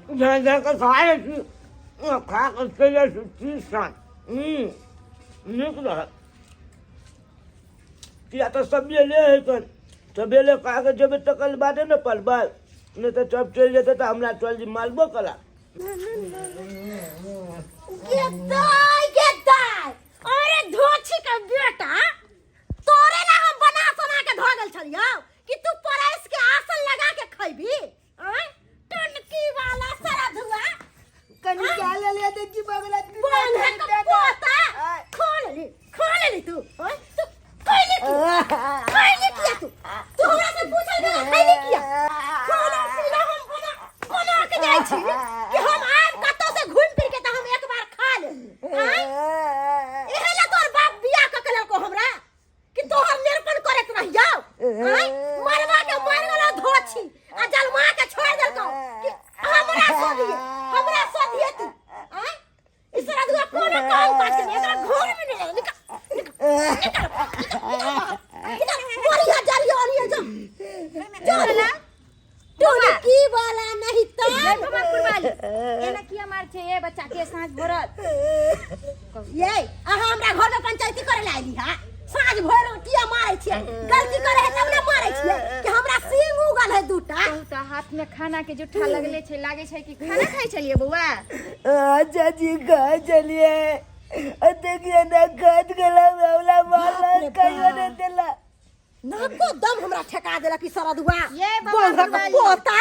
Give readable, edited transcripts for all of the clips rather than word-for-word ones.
झाँकि झाँकि कऽ खाइ छी, खा कऽ चलि जाइ छी ट्यूशन। नीक रहत, किया तऽ सबेरे हेतै। सबेरे खा कऽ जेबै तकर बादे ने पढ़बै, नहि तऽ सब चलि जेतै तऽ हमरा चल मारबो करा। गे दाय, गे दाय, अरे धोछी के बेटा, तोरे ला हम बना सोना के धो गेल छलियौ कि तू परैस के आसन लगा के खैबी? आँय टनकी वाला सरधुआ। कनी क्या ले लिया देखी बगला। बांधे के पोता, खा लेली, खा लेली तू। आँय तू खैली की, खैली किया तू? तू हमरा से पूछल बिना खैली किया? खाना पीना हम बना बना के जाइ छी कि हम आब कतौ से घूम फिर के तऽ हम एक बार खा लेब। आँय एहे ला तोहर बाप बियाह कऽ के लेलको हमरा कि तोहर निरपन करैत रहियौ? आँय मरवा के मर गेलो धोछी आ जलमा के छोड़ देलको कि हमरा सोधिए, हमरा सोधिए तू। आँय ई सरधुआ कोनो काम काज के नहीं, एकरा घर में नहीं। निकल, निकल, निकल, निकल, निकल। बढ़िया जरियो अनियो जा जा टोलकी वाला नहीं जय तर बाबा कुर्बानी, एना किया मार छै ए बच्चा के साँझ भरत? ये अहाँ हमरा घर में पंचायती करे ला आइली हा? साँझ भर किया मारै छियै? गलती करे है तब ने मारै छियै कि हमरा सींग उगल है दूटा। कहू तऽ, हाथ में खाना के जुट्ठा लगले छै, लागे छै कि खाना खाइ छलियै बौआ? अच्छा जी, कहाँ चलिए? देखिए ना, खाद गला बावला बाप माला रे कहियो बाप। नहीं देला। नाको दम हमरा ठेका देलक ई सरदुआ। ये बाबा बांधक कुर्बानी। पोता,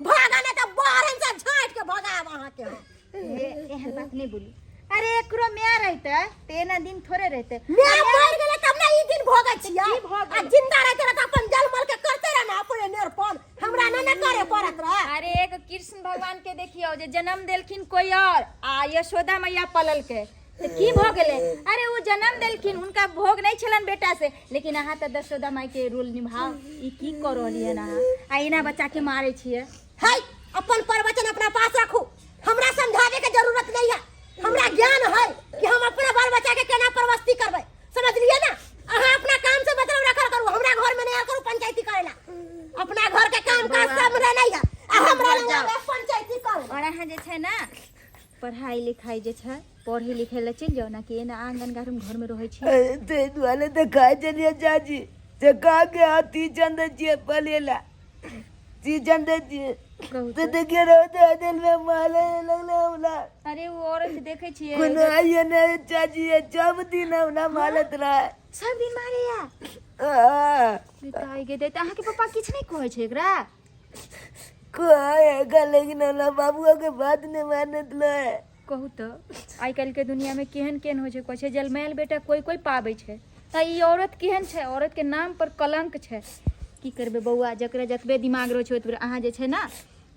भागा नहीं तऽ बाहर से झाँटि के भगाब अहाँके हम। ए, एहन बात नहीं बोलू। अरे एकरो माय रहते ते एना दिन थोड़े रहते। माय मर गेलै तब ने ई दिन भोगै छियै। की भऽ आ गेलै? जिंदा रहते रह तऽ अपन जल मल के करते रह ने अपने नेरपन, हमरा नहि ने करे पड़त रह। अरे एक कृष्ण भगवान के देखियौ जे जन्म देलखिन कोई और आ यशोदा मैया पललकै, तऽ की भऽ गेलै? अरे ओ जन्म देलखिन, हुनका भोग नहि छलनि बेटा से, लेकिन अहाँ तऽ दशोदा माय के रोल निभाउ। ई की कऽ रहलियै हन अहाँ आ एना बच्चा के मारै छियै? है, अपन प्रवचन अपना पास रखू, हमरा समझावे के जरूरत नहीं है। हमरा ज्ञान है कि हम अपना बाल बच्चा के केना परवस्ती करबै, समझलिए ना? अहाँ अपना काम से मतलब रखल करू, हमरा घर में नहीं आयल करू पंचायती करेला। अपना घर के काम काज सब हमरा नहीं है आ हमरा लग आवे पंचायती करे। और अहाँ जे छै ना पढ़ाई लिखाई जे छै, पढ़े लिखे लए चलि जाउ ना, कि एना आंगन गार्डन घर में रहै छी? ते दुआरे तऽ खाइ छलियै चाची, से कहा के अथी चंद छियै पलेला सीजन दे दिए। कहू तो देखिए रहो तो दिल में माले लगले हमरा। अरे ओ औरत देखै छियै। कोनो आइए नहीं चाची, ये सब दिन हमरा मालत रहा। सब दिन मारे या? हाँ। ताई गे, तऽ अहाँके पप्पा किछु नहि कहै छै एकरा? कहेगा, लेकिन हमरा बाबुआ के बात नहीं मानत रहे। कहू तऽ, आइ काल्हिके दुनियामे केहन केहन होइ छै। कहै छै जलमायल बेटा कोइ कोइ पाबै छै, तऽ ई औरत केहन छै? औरतके नाम पर कलंक छै। की करबै बौआ, जकरा जतबे दिमाग रहै छै ओतबे। अहाँ जे छै ने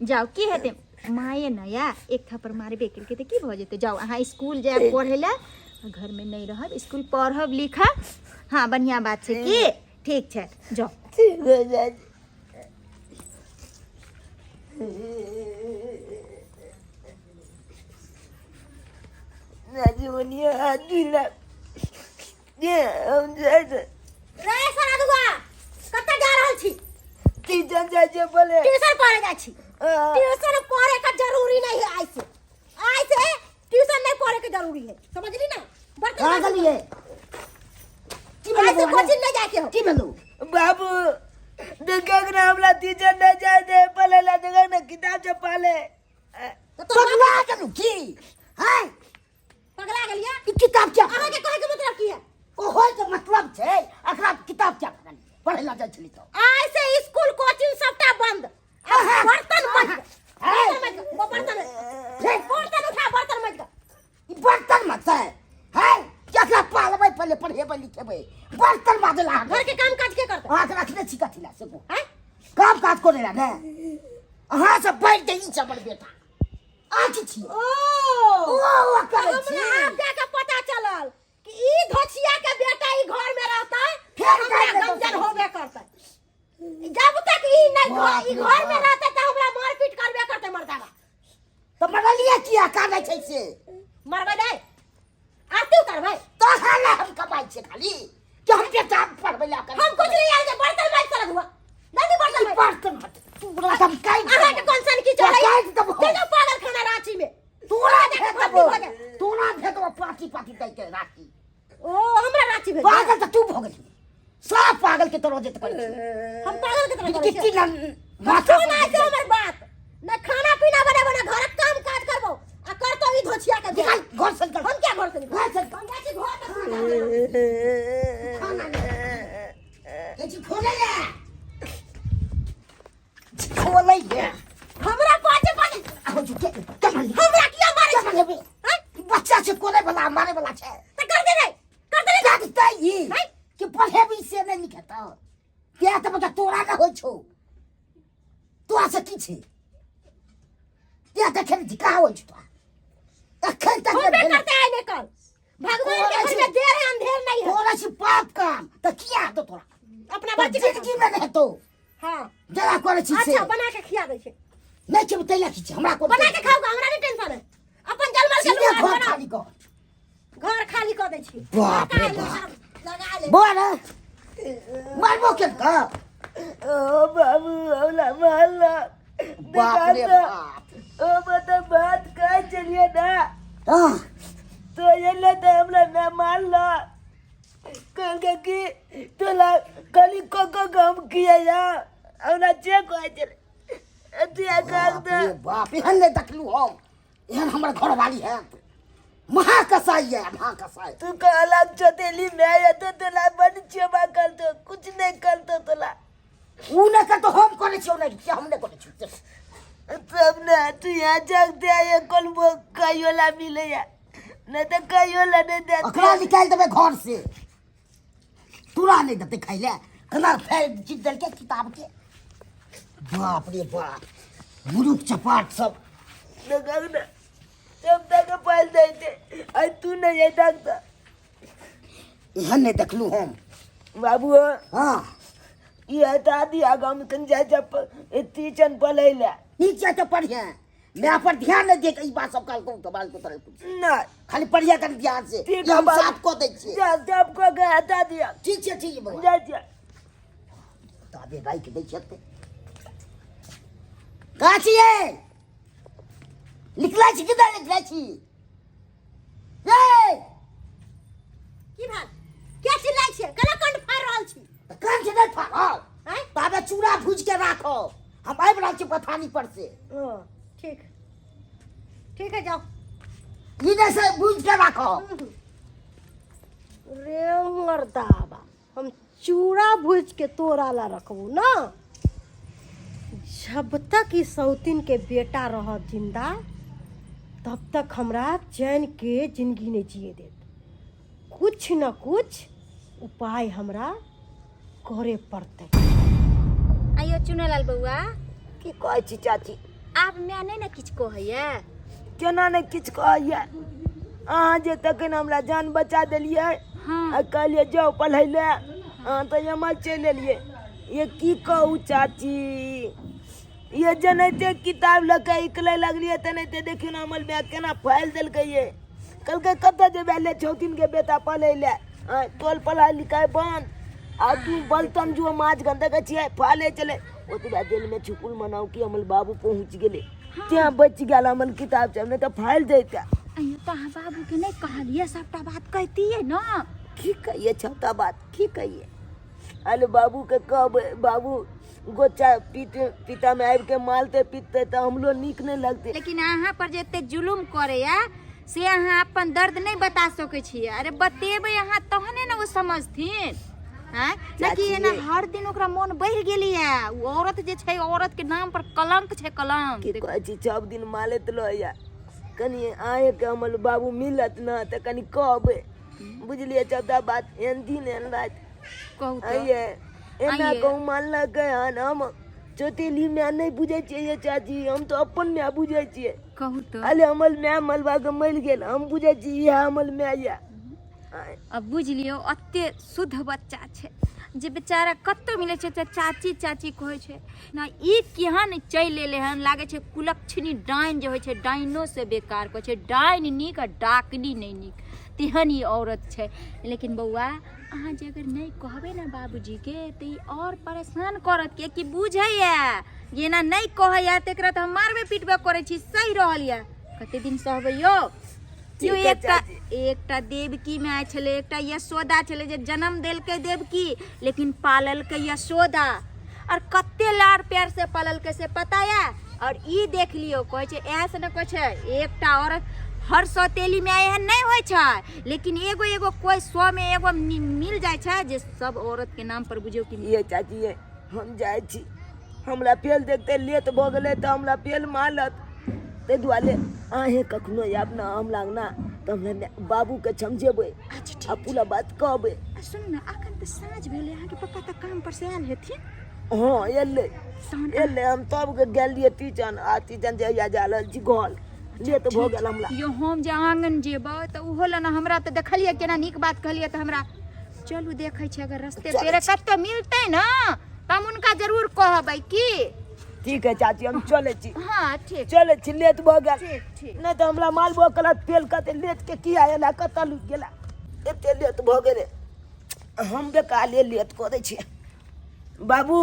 जाउ, की हेतै? माये ने या एक थप्पड़ मारबे केलकै तऽ की भऽ जेतै? जाउ अहाँ स्कूल जायब पढ़ै लए, घरमे नहि रहब, स्कूल पढ़ब लिखब। हँ, बढ़िआँ बात छै। की ठीक छै, जाउ। ठीक है चाची। चाची बनिया हाथ धुला ये, हम जाइ छै। रे सरदुआ, कतऽ जा रहल छी? ट्यूशन जाइ छियै बोले। ट्यूशन पढ़े जाइ छी? हाँ। ट्यूशन पढ़े का जरूरी नहीं है। आइ से, आइ से ट्यूशन नहीं पढ़े के जरूरी है, समझली ना? बर्तन कहाँ माजू। गेलियै? की आइ भेलै से बौआ? कोचिंग नहीं जाके हो। की भेलौ? बाबू देखा ना, हमरा ट्यूशन नहीं जाए दे पढ़े ला, देखा ना किताब छपा ले। तो तोहर पगला गेलौ की हैं? पगला गेलियै? ई किताब क्या? अहाँके कहै के मतलब की है? कहै के मतलब छै एकरा किताब क्या पढ़ै ला जाइ छली तऽ। आइ से स्कूल कोचिंग सबटा बंद। अब बर्तन मत, बर्तन मत, वो बर्तन, बर्तन उठा, बर्तन मत। ई बर्तन मत है हैं, केकरा पालबै? पहिले पढ़ेबै लिखेबै, बर्तन माजै ला? घर के काम काज के करतै? अहाँके रखने छी कथी ला से कहू? हैं? काम काज करे ला ने अहाँ सब बैठ के। ई छै हमर बेटा, अहाँ की छियै? ओ ओ करै छी। हमरा आब जाके पता चलल कि ई धोछिया के बेटा ई घर में रहतै, फेर हमरा काटि देतौ। गंजन होबे करतै। जब तक ई नहीं बाप घर, ई रे घर में बाप। रहतै तऽ हमरा मारपीट करबे करतै मर्दाबा। तऽ मरलियै किया? कानै छै से। मरबै नहि, आरती उतारबै। तोहरा ला हम कमाइ छियै खाली कि हम बेटा पढ़बै ला हम कुछ नहीं आयल के बर्तन माज सारा धुआ, जल्दी बर्तन माज। बर्तन मत, तोरा हम काटि अहाँ के कोन सन की चलै? काटि देबौ। देखो। के तरह जे करै छी। हम पागल के तरह करै कि छियै। की ना माथा सुन आइ हमर बात न खाना पीना बनेबो न घरक काम काज करबो आ करतो ई धोछिया के निकाल घर से निकाल हम क्या घर से निकल घर से हम जाइ छी घर में खाना बनाबे। खाना ले ए जी खोले ले खोले ले हमरा पाछे पाछे आहो झुके कमल हमरा किया मारे कमल लेबे हैं? बच्चा से कोने वाला मारे वाला छै त कर दे रे कर दे रे जानते ही हैं? कि पढ़ेबी से नहीं लिखेता किया तऽ बच्चा तोरा ने होइ छौ तोरा से की छै किया देखे नहि छी कहाँ होइ छौ तोरा अखन तक होबे नहि भेल करते आइ ने कल भगवान के घर में देर है अंधेर नहीं है तोरा छी पाप काम तऽ किया हेतौ तोरा अपना तोरा बच्चे के जिंदगी मे नहि हेतौ हां जरा करै छी से अच्छा बना के खिया दै छै नहि छै तैला की छै हमरा कोन बना के खाओ हमरा नहीं टेंशन है अपन जलमल के सीधे लुगार घर बनाओ खाली कर घर खाली कऽ दै छी बाप रे लगा ले, बाप। लगा ले बोल मारबो के का ओ बाबू हमरा मारला बाप रे बाप ओ बता बात कह चलिए ना हाँ तो ये ले तो हमरा ना मारला कहलकै कि तोला कली को को गम किया या हमरा जे कहै छलै अथी बाप रे बाप एहन नहि देखलू हम एहन हमर घरवाली हैत महाकसाई है महाकसाई तू कहला चोतेली मैं या तो तोला बड़ चेबा कर दो कुछ नहीं कर दो तोला उ नहि करतो हम करै छियौ नहि हम नहि करै छियौ तब ना तू यहाँ जगते आये कल वो कहियो ला मिले या नहीं तो कहियो ला नहीं देते ओकरा निकालि देबै घर से तोरा नहि देतै खाइ लए केना फैल चीज देलकै किताब के बाप रे बाप मुरुख चपाट सब देखा ना तब तक पाल देते आज तू नहीं है डॉक्टर एहन नहि देखलू हम बाबू हँ ई हटा दिया गाँव में कन जाय जब टीचर पढ़ै ला नीक छै तऽ पढ़िहे माय पर ध्यान नहि दे ई बात सब कहलकौ तऽ बाल को तरह कुछ नहीं खाली पढ़िए कनि ध्यान से ठीक ई हम बाबू। साफ कऽ दै छियै जा जब को गया हटा दिया ठीक छै ठीक छै बौआ जा जा ताबे राखि दै छियै कहाँ छियै लिखले छी कि नहि लिखले छी ये की भेल किया चिल्लाइ छियै केना कंठ फाड़ि रहल छी तऽ कंठ नहि फाड़ब आँय ताबे चूड़ा भूजि के राखब हम आबि रहल छी बथानी पर से ओ ठीक ठीक है जाओ ई नहि से भूजि के राखब रे मर्दाबा हम चूड़ा भूज के तोरा ला रखबू ना जब तक ई सौतीन के बेटा रहत जिंदा तब तक हमरा चैन के जिंदगी नहीं जिए देत कुछ न कुछ उपाय हमरा करे पड़तै आइयो चुनेलाल बौआ की कहै छी चाची आब माय नहि ने किछु कहैया केना नहि किछु कहैया अहाँ जे तखन हमरा जान बचा देलियै हँ आ कहलियै जाउ पढ़ै लए अहाँ तऽ एम्हर चलि एलियै ये की कहू चाची ये जेनाहिते किताब लऽ कऽ निकलै लगलियै तेनाहिते देखियौ ने हमर बैग केना फाड़ि देलकै ये कहलकै कतऽ जेबै ले छौतिनके बेटा पढ़ै लए आँय तोल पढ़ाइ लिखाइ बन्द आ तू बलतन जो माछ गन देखै छियै फाले चले ओतबा देरमे छुकुल मनाउ कि हमर बाबू पहुँच गेलै तेँ बचि गेल हमर किताब सब नहि तऽ फाड़ि दैते अइयो तऽ अहाँ बाबूके नहि कहलियै सबटा बात कहितियै ने की कहिए छौता बात की कहिए अरे बाबूके कहबै बाबू गोचा पीट पितामे आबिके मारतै पीटतै तऽ हमरो नीक नहि लगतै लेकिन अहाँ पर जे एते जुलुम करैया से अहाँ अपन दर्द नहि बता सकै छियै अरे बतेबै अहाँ तहने ने ओ समझथिन आँय नहि कि एना हर दिन ओकरा मोन बढ़ि गेलैया ओ औरत जे छै औरत के नाम पर कलंक छै कलंक की कहै छी सब दिन मारैत रहैया कनि अहेँके हमर बाबू मिलत ने तऽ कनि कहबै बुझलियै सबटा बात एहन दिन एहन राति कहू तऽ आइये एना आइये। कहूँ मानलकै हन हम चौतेली माय नहि बुझै छियै ये चाची हम तऽ अपन माय बुझै छियै कहू तऽ अरे हमर माय मलबा के मरि गेल हम बुझै छी इएह हमर माय यऽ अब बुझि लियौ एते शुद्ध बच्चा छै जे बेचारा कतौ मिलै छै तऽ चाची चाची कहै छै ना ई केहन चलि एलै हन लागै छै कुलक्षणी डाइन जे होइ छै डाइनो से बेकार कहै छै डाइन नीक आ डाकनी नहि नीक तेहन ई औरत छै लेकिन बौआ अहाँ जे अगर नहि कहबै ने बाबूजीके तऽ ई आओर परेशान करत किएकि बुझैए जे एना नहि कहैए तऽ एकरा तऽ हम मारबे पीटबे करै छी सही रहल यऽ कते दिन सहबै यौ यो ठीक है एकटा चाची। एकटा देवकी माय छलै, एकटा यशोदा छलै जे जन्म देलकै देवकी, लेकिन पाललकै यशोदा। और कते लाड़ प्यार से पाललकै से पता या। और ई देख लियौ, कहै छै इएह से ने कहै छै एकटा औरत हर सौतेली माय एहन नहि होइ छै, लेकिन एगो एगो कोइ 100 में एगो मिल जाइ छै जे सब औरत के नाम पर बुझियौ कि ये चाची ये हम जाइ छी, हमरा फेल देखते लेट भऽ गेलै तऽ हमरा फेल मारलक, ताहि दुआरे अहेँ कखनो आयब ने हमरा अङ्गना तऽ हमरा बाबूके समझेबै अच्छा आ पूरा बात कहबै। आ सुनू ने, अखन तऽ साँझ भेलै, अहाँके पप्पा तऽ काम पर से आयल हेथिन। हँ एलै तहन एलै, हम तब गेल रहियै टीचन आ टीचन जहिया जा रहल छी घर, लेट भऽ गेल हमरा। यो हम जे आङ्गन जेबै तऽ ओहो लए ने हमरा तऽ देखलियै केना नीक बात कहलियै तऽ हमरा चलू देखै छियै, अगर रस्ते पेरे कतौ मिलतै ने तऽ हम हुनका जरूर कहबै की। ठीक है चाची, हम चलै छी। हाँ ठीक, चलै छी, लेट भऽ गेल। ठीक ठीक। नहि तऽ हमरा मालबो कहलक तेल कते लेट के किया एला, कतऽ लुकि गेला, एते लेट भऽ गेलै। हम बेकाले लेट कऽ दै छियै बाबू।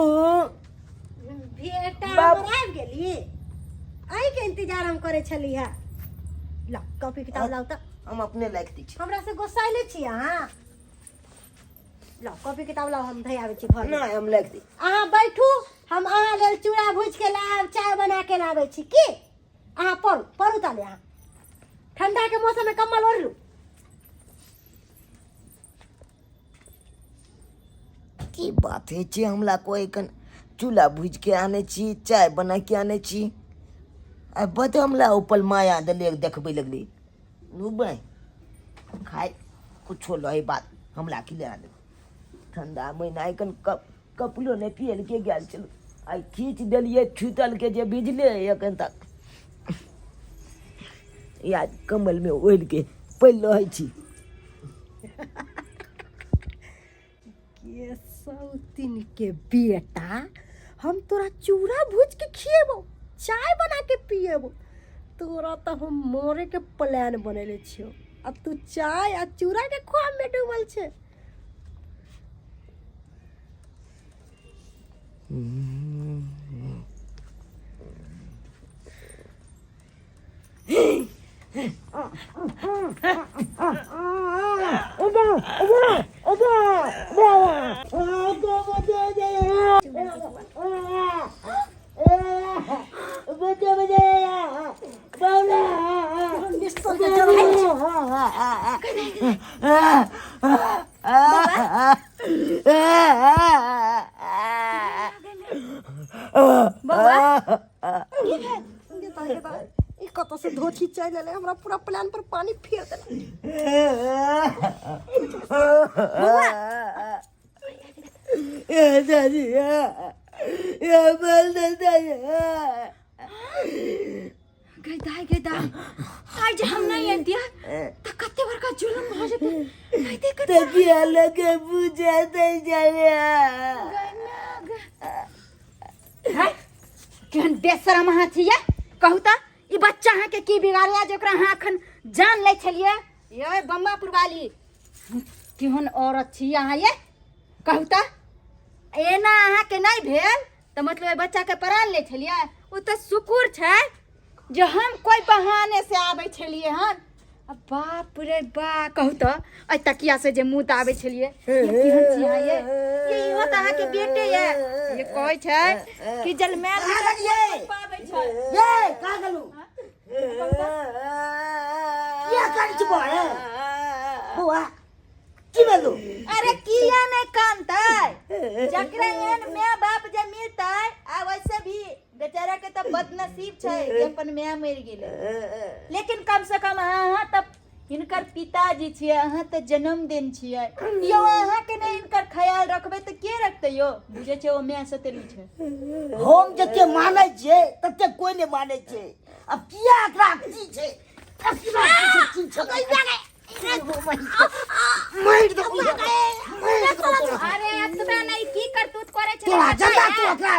बेटा बाप- हमर आबि गेली, अहीँके इंतजार हम करै छली है। लाउ कॉपी किताब लाउ तऽ। हम अपने राखि दै छी। हमरा से गोसाइले छी अहाँ? लाउ कॉपी किताब लाउ, हम धै आबै छी घर। नहि, हम राखि दै। अहाँ बैठू, हम अहाँ लेल चूड़ा भूजि के लायब, चाय बना के लाबै छी की। अहाँ पढ़ू पढ़ू ताले, अहाँ ठंडा के मौसम में कम्बल ओढ़ लू। की बात होइ छै, हमरा कोइ कन चूल्हा भुजि के आनै छी, चाय बना के आनै छी, आ बड हमरा ऊपर माया देले देखबै लगली। लूबै खाय कुछो लहे बात हमरा की लेना देना। ठंडा महीना एखन कपड़ो नहि पियल के गेल छल, आइ खींच देलियै छूतल के जे भिजले एखन तक। या कम्बल में ओढ़ि के पड़ि रहै छी। के सौतिन के बेटा, हम तोरा चूड़ा भूज के खिएबो, चाय बना के पिएबो, तोरा तऽ हम मरे के प्लान बनेले छियो आ तू चाय आ चूड़ा के ख्वाब में डूबल छे। ई कतऽ से धोती चलि एलै, हमरा पूरा प्लान पर पानी फेर देलक। गई दाई, गई दाई, आइ जे हम नहीं अनतिया त कते बड़का जुलम भऽ जेतै। गई देख। तकिया लगे पूजा दै जाए। हैं केहन बेशरम अहाँ छियै, कहू तऽ ई बच्चा अहाँके की बिगाड़िया जे ओकरा अहाँ अखन जान लै छलियै? ये बम्बापुर वाली, केहन औरत छी अहाँ ये, कहू तऽ एना अहाँके नहि भेल तऽ मतलब एहि बच्चाके प्राण लै छलियै? ओ तऽ शुकुर छै जे हम कोइ बहाने से आबै छलियै हन। आ बाप रे बा, कहू तऽ एहि तकिया से जे मुँह दाबै छलियै, ये केहन छी अहाँ ये? ये इहो तऽ अहाँके बेटे ये। ये कहै छै कि जलमायल कहाँ गेलियै? पाबै छै। ये कहाँ गेलू? किया करै छी बौआ रे? बौआ की भेलौ? अरे किया नहीं कानतै, जकरा एहन माय बाप जे मिलतै। आ वैसे भी बेचारा के तऽ बदनसीब छै जे अपन माय मरि गेलै, लेकिन कम से कम अहाँ तऽ हिनकर पिताजी छियै, अहाँ तऽ जन्मदिन छियै यौ। अहाँके नहि हिनकर ख्याल रखबै तऽ के रखतै यौ? बुझै छै ओ माय सतेली छै। हम जते मानै छियै तते कोइ नहि मानै छै। अब किया एकरा की छै, एकरा की छै, की छै? मारि देबौ, मारि देबौ तोरा। अरे एतबे नहि, की करतूत करै छै तोरा पता जल्दा है? तू एकरा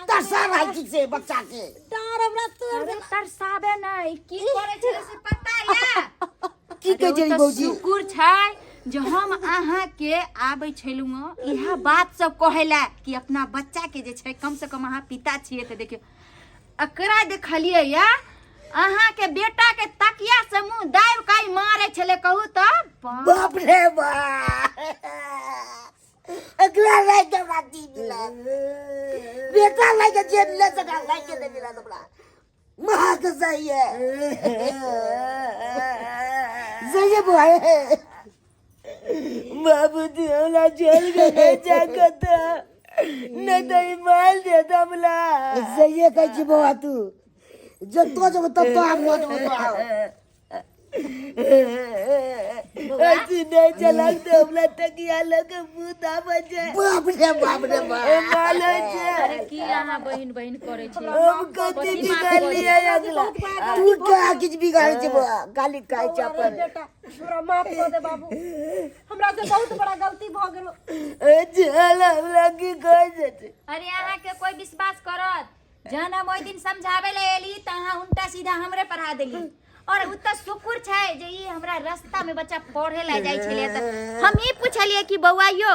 तरसा रहल छी से बच्चा के डार हमरा तोड़ अरे तरसाबे नहि, की करै छै से पता या? की कहै छै अरे ओ तऽ भौजी? शुकुर छै जे हम अहाँके आबै छलहुँ इएह बात सब कहै लए कि अपना बच्चा के जे छै कम से कम अहाँ पिता छियै तऽ देखियौ एकरा देखलियै या अहाँके बेटा के तकिया से मुंह दाबि कऽ ई कहू तऽ बाप रे बाप, एकरा लाइक हमरा की मिलत? बेटा लाइक जे मिलत एकरा लाइक नहि मिलत हमरा। महक सही है, सही है बुआ। बाबूजी, हमरा जेल के नहीं जाकत, नहीं तो ई मार देत हमरा। सही है, कहै छी बौआ, तू जतो जब तब तो हम रोज तो आओ। ऐसी नहीं चलक तो हमरा तकिया लगे भूत आबै छै। बाप रे बाप रे बाप। ए माल होइ छै। अरे, की अहाँ बहिन बहिन करै छी? हम कथी बिगाड़लियै अगला? तू क्या किछु बिगाड़ै छै बौआ? गाली खाइ छै अरे अपन। बेटा, हमरा माफ कऽ दे बाबू, हमरा से बहुत बड़ा गलती भऽ गेलो। ए चल, हमरा की कहै छै? अरे, अहाँके कोइ विश्वास करत? जहन हम ओहि दिन समझाबै लए एली तऽ अहाँ उल्टा सीधा हमरे पढ़ा देली। और उ तऽ शुक्र छै जे ई हमरा रास्ता में बच्चा पढ़े लए जाइ छलै तऽ हम ई पुछलियै कि बौआ यौ,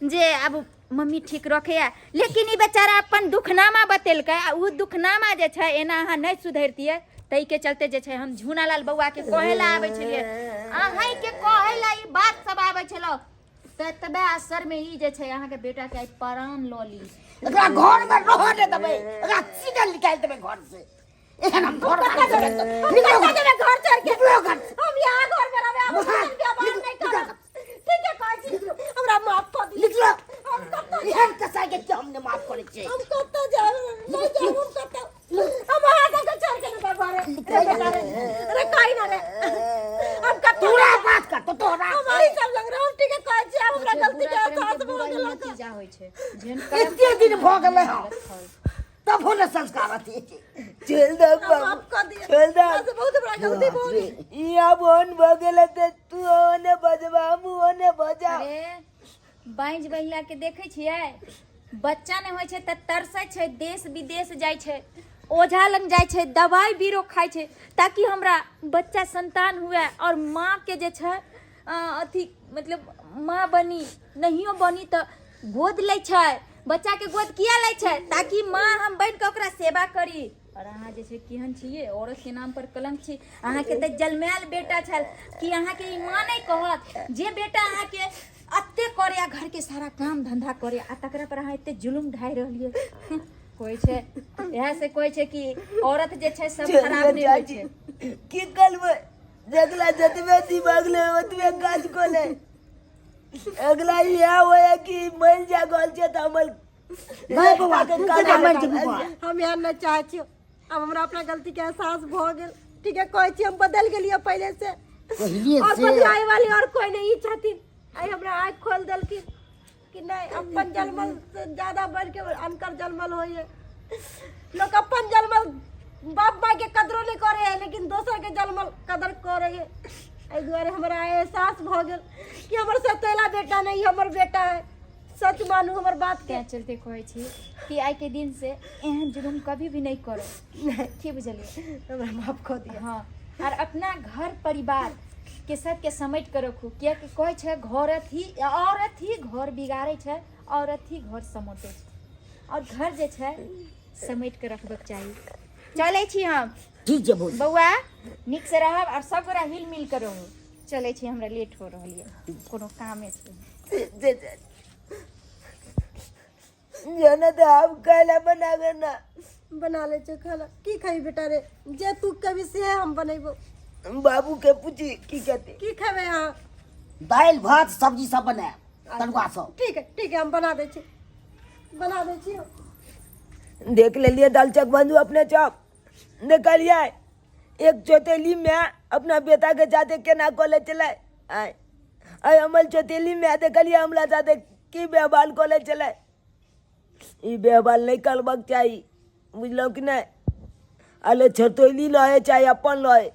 जे आब मम्मी ठीक रखैया, लेकिन ई बेचारा अपन दुखनामा बतेलकै आ उ दुखनामा जे छै एना अहाँ नहि सुधरतियै। ताहिके चलते जे छै हम झूनालाल बौआके कहै लए आबै छलियै, अहीँके कहै लए ई बात सब आबै छलौ, ततबे असर में ई जे छै अहाँके बेटा के आइ प्राण लऽ ली। एकरा घर में रहऽ नहि देबै, एकरा सीधे निकालि देबै घर से। एहन हम घर कतऽ जेबै? निकलो। कतऽ जेबै घर छोड़ के? निकलो घर से। हम यहाँ घर में रहबै, आब मुहा, हम व्यवहार नहि निकलो। करब। ठीक है, कहै छी, हमरा माफ कऽ दिअ। निकलो। हम कतऽ एहन कसाई के हम नहि माफ करै छियै। हम कतऽ जायब? नहि जायब हम कतऽ। हम अहाँ सबके छोड़ के नहि जायब घरे। रे बेटा रे, रे कही ना रे, हम कतऽ तोरा बात कर तो तोरा। हम अहीं सब लग रहब। ठीक है, कहै छी, आब हमरा गलती के बुरा कर्म एहसास के भऽ बुरा ही गेल। नतीजा होइ छै। जेहन कर्म एते दिन भऽ गेलै हँ, तब ने संस्कार अथी। चल दे बाबू। माफ कऽ दिअ। चल दे। हमरा से बहुत बड़ा गलती भऽ गेल। ई आब ओहन भऽ गेलै तऽ तू ओने बजबा, हमहूँ ओने बजा। अरे, बाँझ बहिला के देखै छियै, बच्चा नहि होइ छै तऽ तरसै छै, देश विदेश जाइ छै, ओझा लग जाइ छै, दवाइ बीरो खाइ छै ताकि हमरा बच्चा संतान हुए और माँ के जे छै अथी मतलब माँ बनी। नहियो बनी तऽ गोद लै छै। बच्चाके गोद किया लै छै? ताकि माँ हम बनि कऽ ओकरा सेवा करी। और अहाँ जे छै केहन छियै? औरत के नाम पर कलंक छी। अहाँके तऽ जलमायल बेटा छल कि अहाँके ई माँ नहि कहत जे बेटा अहाँके एते करे आ घरके सारा काम धंधा करे आ तकरा पर अहाँ एते जुलुम ढाहि रहलियै। कहै छै, इएह से कहै छै कि औरत जे छै सब खराब नहि होइ छै। की करबै, जगला जतबे दिमाग ले ओतबे काज कऽ ले। अगला इएह होय कि मरि जा गेल छै तऽ हमर नहि बौआ, तू केना मरि जेबही बौआ? हम एहन नहि चाहै छियौ। आब हमरा अपना गलती के एहसास भऽ गेल। ठीक है, कहै छी, हम बदलि गेलियै पहिले से। पहिले और से बदलाए वाली और कोई नहीं छथिन। आइ हमरा आँखि खोल देलखिन कि नहि, अपन जन्मल से ज्यादा बढ़ के अनकर जन्मल होइए। लोक अपन जन्मल बाप माय के कदरो नहि करे है, लेकिन दोसर के जन्मल कदर करे है। एहि दुआरे हमरा एहसास भऽ गेल कि हमर सतेला बेटा नहीं, हमर बेटा है। सच मानू हमर बात के। तें चलते कहै छी कि आइ के दिन से एहन जुलुम कभी भी नहीं करो, की बुझलियै? हमरा माफ कऽ दिअ। हाँ, और अपना घर परिवार के सबके समेट के रखू, कियाकि कहै छै घरत ही औरत ही घर बिगाड़ै छै, औरत ही घर समेटै छै और घर जे छै समेट के रखबक चाही। चलै छी हम। ठीक छै भौजी। बौआ, नीक से रहब और सब गोरा हिल मिल के रहू। चलै छी, हमरा लेट हो रहल यऽ, कोनो कामे छै। जाना तऽ आब काल्हि बनाबे ना। बना ले छौ खाना। की खाई बेटा रे? जे तू कभी से हम बनेबो। बाबू के पूछी की कहते। की खेबै अहाँ? दालि भात सब्जी सब बनायब, तरुआ सब। ठीक है, ठीक है, हम बना दै छी, बना दै छी। देख लेलिए दलचक बंधु, अपने चौक निकलिए। एक चौतेली में अपना बेटा के साथे केना कॉलेज चले आय आय, हमर चौतेली में देखलिए हमरा साथे की व्यवहार कॉलेज चले। ई व्यवहार नहीं करबाक चाही, बुझलहुँ कि नहि? अले छतौली लहे चाहे अपन लहे,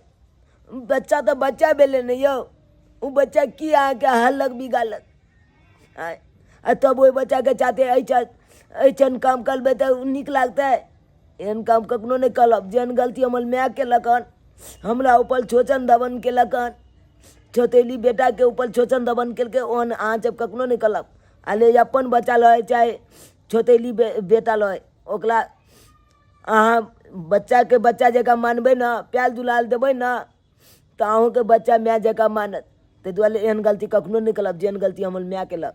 बच्चा तऽ बच्चा भेलै ने यौ। ओ बच्चा की अहाँके हालक बिगाड़लक आँय? आ तब ओहि बच्चाके साथे एहिठाम काम करबै तऽ नीक लागतै? एहन काम कखनो नहि करब। जेहन गलती हमर माय केलक हन, हमरा ऊपर शोषण दमन केलक हन, चौतेली बेटाके ऊपर शोषण दमन केलकै, ओहन अहाँ सब कखनो नहि करब। आ ले अपन बच्चा लहे चाहे चौतेली बेटा लहे, ओकरा अहाँ बच्चाके बच्चा जकाँ मानबै ने, प्यार दुलार देबै ने, तऽ अहूँके बच्चा माय जकाँ मानत। ताहि दुआरे एहन गलती कखनो नहि करब जेहन गलती हमर माय केलक।